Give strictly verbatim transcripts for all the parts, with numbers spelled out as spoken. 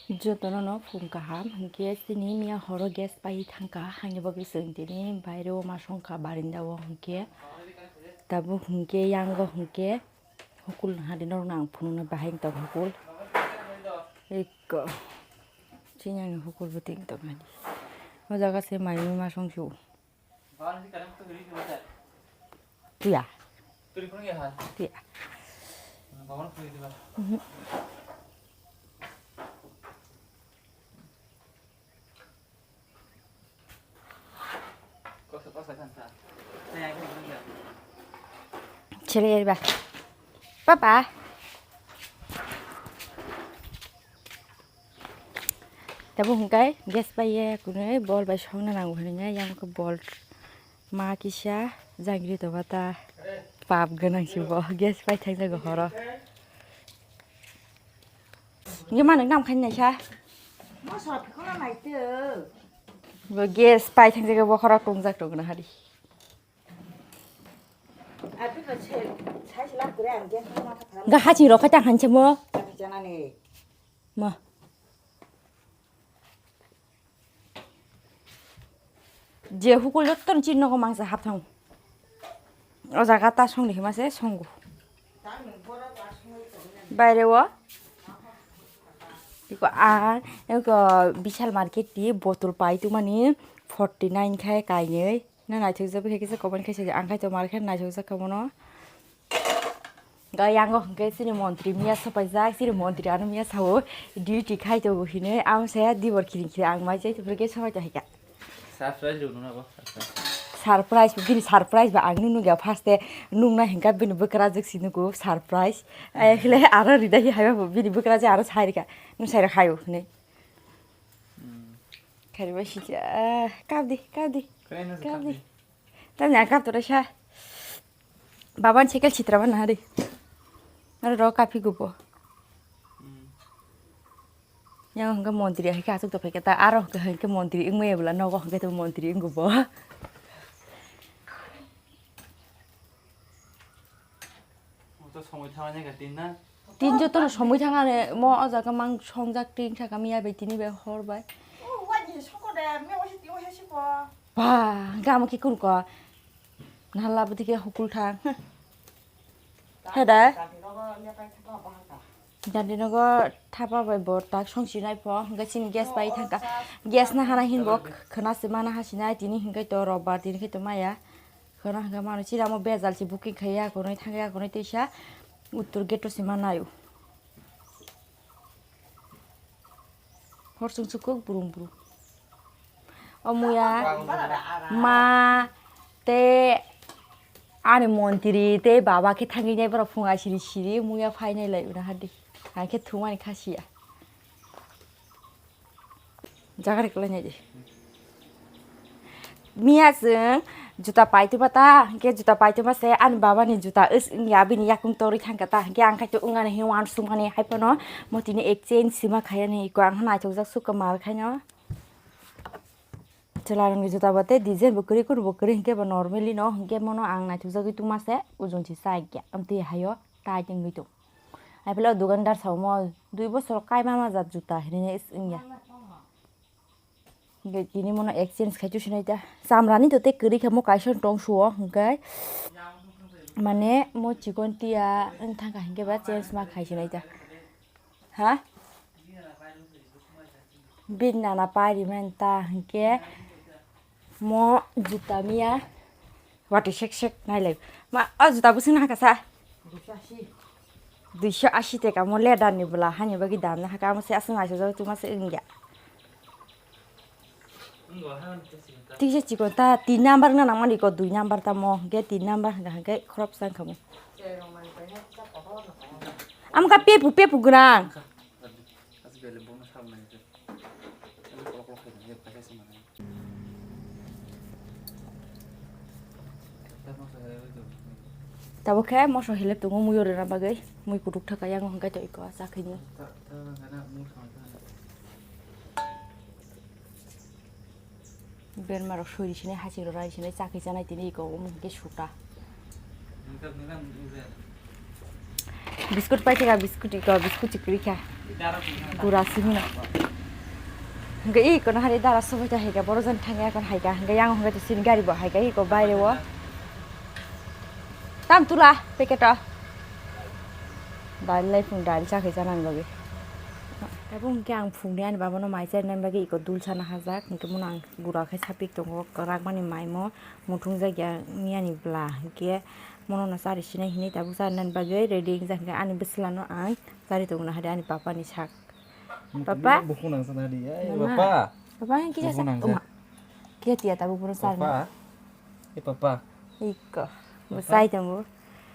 Jotono no phung kaham, hinkhe chini miya horo gas pai thangkha, haini bagwi chwng tini baireo ma songkha barindao hinkhe, tabuk hinkhe yango hinkhe hukul hadi norokno ang phunuknai bahai wngtong hukul. Ekko chini ani hukul bo tini tongmani. O jaga se mai ma songsio. Tuya. Tuya. Mhm. Chele ba. Papa. Tabuk hwnkhe gas pai ye kunui bol bai songna nango hinui yang khe bol ma kisa jagri tongo ta pap gwnang si bo gas pai thang jago horo. Hwnkhe manwi nam khaini naisa. Bo gas pai thang jago bo khorok tongjak tongo na hari. Ga haching rok kha ta hanse mo. Ma. Je hukul jotto ni chini nogo mangsa hapthang. O jaga ta songni hima se songo. Baire o. Iko a, iko Vishal market ni bottle pai tu mani forty nine khai kainwi. Na naithok jak khe kisa comment khe sadi ang khai to mar khe naithok jak kha bono. Ga yango hwnkhe chini montri miya sopaijak, chini montri ano miya sao duty khai tongo hinwi, ang saya dibor khiring khiring ang mai jai tongphuru khe somai tongkha. Surprise rwno na bo, surprise. Surprise, bini surprise ba ang nukya first e nukna hinkha bini bwkrajwk si nugo surprise. Ai khle aro rida hi haiba bo bini bwkrajwk aro sai rikha, nung sai rokha hinwi. Hmm. Kariba sija, ah, kapdi, kapdi. Khaina se kapdi. Kapdi. Tanya kap tora sa. Baban cycle chitra mana hari. Aro ro kapi gubo. Hmm. Yang hingga montri hai ka asuk to phai kata aro hingga hingga montri ing maya bula nogo hingga to montri ing gubo. Moto somoi thangna ka tin na. Tin joto no somoi thangna ne mo o jaga mang songjak tin saka miya bai tini bai hor bai. O wai ni soko de me wai ti wai si ko. Ba, gamo ki kun ko. Nala budi ke hukul thang. Heda. Jandi nogo thapa bai bo tak song sinai pho, hingke chini gas pai thangka. Gas na hana hin bo khna se mana ha sinai, tini hingke to robar, tini khe to maya. Khna hingke mano chini amo bejal si booking khai ya, konoi thang ya, konoi teisa uttor gate o se manai o. Hor chwng chukuk burung burung. O muya ma te ani montri te baba khe thangwi nai borok phunga siri siri muya phainai lai ura hadi. Ang khe thumani khasiya. Jaga rikla nai di. Miya chwng juta paitoma ta, hwnkhe juta paitoma se ani baba ni juta wngya, bini yakung torwi thangkha ta, hwnkhe ang khaito wngani hinwi uansukmani, haiphano mo tini exchange sima khaiyani, iko ang naithokjak sukha mal khaino. Chwla rokni juta bo tei design bo kwrwi, kunu bo kwrwi, hwnkhe bo normally no, hwnkhe mono ang naithokjagwi tongma se, ujung si sa kya, amtwi haio tight wngwi tong. Haiphano dukandar sa omo dui bosor kai ma ma jat juta hinwi wngya. Hingke tini mono exchange khai chusinai ta. Chamrani to tei kwrwi khe mo kaisa tong suo hingke mane mo chikon tia wng thangkha hingke ba change ma khai sinai ta. Ha? Bini nana pai rimani ta hingke mo juta miya. Watwi sek sek nailai. Ma, o juta bwswk nahakha sa? Duiso asi. Duiso asi teka mo leather ni bwla hani bagwi dam nahakha, amo se aswk naisajak tuma se wngya. Tikse chikon ta tin number wngna nangmani ko dui number tamo, hwnkhe tin number hwnkha hwnkhe khoroksa wngkha mo. Amo kha pepu, pepu gwnang. Tabuk khe moso helep tongo mui rwna bagwi, mui kutuk thaka yang hwnkhe to iko cha khini. Berma rok suri sinai, hasing rok rai sinai, cha khe chanai tini iko omo hwnkhe suta. Biskut pai thika, biskut iko, biskut chikri kha. Gura simi no. Hingke iko no hari dara sobai ta haika, boro jan thangya kon haika. Hingke yang hingke to sini gari bo haika iko baire wo. Tam tula packet o. Dal lai phung dal cha khe janang logi. Tabuk hingke ang phungni ani baba no mai chai nani bagwi iko dul sana hajak. Hingke mono ang gura khe sapik tongo, kwrak mani mai mo muthung jak ya ni ani bwla. Hingke mono no chari sinai hinui tabuk chari nani bagwi ready wngjak, hingke ani bwsla no ang chari tongna hade ani papa ni sak. Papa? Bukhuk nang sana di. Ai, Mama. Papa. Papa, yang kisa Bukhuk sak. Nang Oma. Sa. Kisa tiya tabuk bono chari. Papa. Eh, papa. Iko. Bo Papa. Sai tongo.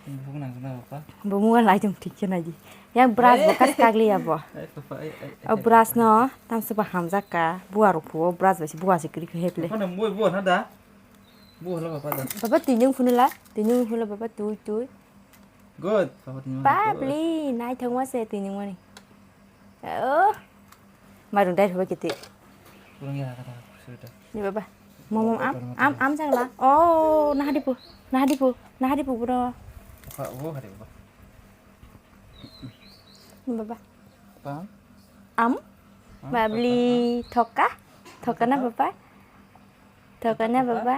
Bukhuk nang sana, papa. Bo muga lai tong thik khe nai di. Yang brush bo Eh. Kas kagli ya bo. Eh, papa, eh, eh, eh, Oh, eh, brush papa. No, tam se ba hamjak ka. Bua rok phuo, brush bai se bua se kri khe heple. Papa, nang bua, bua na da? Bua la, papa, da. Papa, tini phunula. Tini phunula, papa, tui, tui. Good. Papa, tini phunula, good. Babli, nai thangwa se tini mani. Oh. Marung dai hoba kiti. Kurang ya, kata, sudah. Ni baba. Mom, mom, am, am, am jangla. Oh, nahadi pu. Nahadi pu. Nahadi pu, bro. Apa, oh, hari apa? Ni baba. Apa? Am? Am, babli apa? Thoka? Thoka na apa? Baba? Thoka na apa? Baba?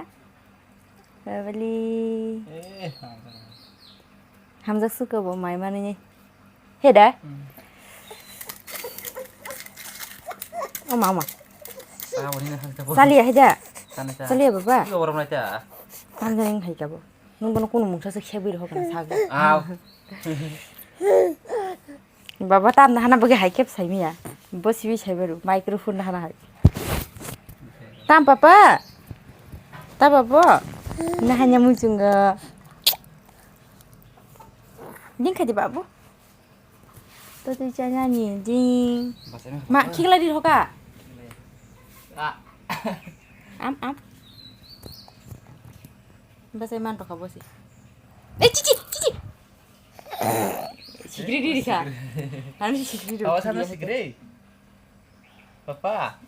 Babli. Eh, apa? Hamjak suka bo mai mani. He da? Hmm. O mama. Ah, wani na hangta bo. Sali ya, he da? Sana sa. Sali ya, baba. Iya, orang mana ta? Tang jeng hai ka bo. Nung bono kunu mungsa se khebi ro kana sago. Aw. Baba tam na hana bagi hai kep sai miya. Bo sibi sai baru. Microphone na hana hai. Tam papa. Ta babo. Na hanya muchunga. Ding khadi babu. To tui chanya ni ding. Bas, emang Ma, apa? Khikla di hoka. Ah. Am, am. Bas, eman roka bosi. Eh, cici, cici. Sikri di, di ka. Sikri. Anu sikri di. Awas, anu sikri. Papa.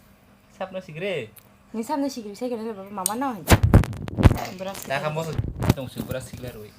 Sapno sikri. Ni sapno sikri, saya kena baba mama no. Beras. Dah kamu langsung beras sikri rui.